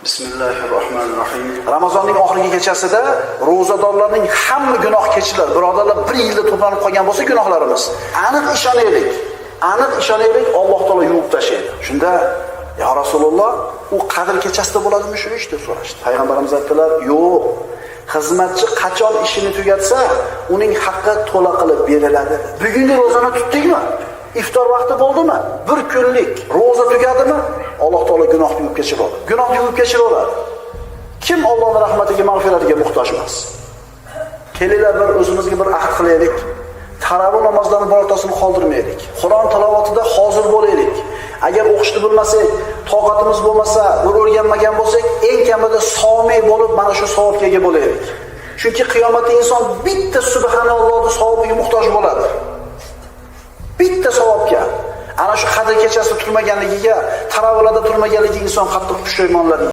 Bismillahirrohmanirrohim. Ramazonning oxirgi kechasida ro'zadorlarning hamma gunoh kechiriladi. Birodarlar, bir yilda to'planib qolgan bo'lsa gunohlarimiz, aniq ishonaylik. Aniq ishonaylik, Alloh taolo yuvib tashlaydi. Shunda "Ya Rasululloh, u Qadr kechasida bo'ladimi shu ish?" deb so'rashdi. Payg'ambarimiz aytdilar: "Yo'q. Xizmatchi qachon ishini tugatsa, uning haqqi to'la qilib beriladi." Bugungi ro'zani tutdikmi? Iftor vaqti bo'ldimi? Bir kunlik ro'za tugadimi? Alloh taolo gunohni yuvib kechiradi. Gunohni yuvib kechiraveradi. Kim Allohning rahmatiga, mag'firatiga muhtoj emas? Kelinglar, bir o'zimizga bir ahd qilaylik. Tarovih namozlarini birortasini qoldirmaylik. Qur'on tilovatida hozir bo'laylik. Agar o'qishni bilmasak, toqatimiz bo'lmasa, bir o'rganmagan bo'lsak, eng kamida somiy bo'lib mana shu savobga ega bo'laylik. Chunki qiyomatda inson bitta subhanallohning savobiga muhtoj bo'ladi. Bitta savobga. Ana shu Qadr kechasida turmaganligiga, tarovihlarda turmaganligiga inson qattiq pushaymonlanadi.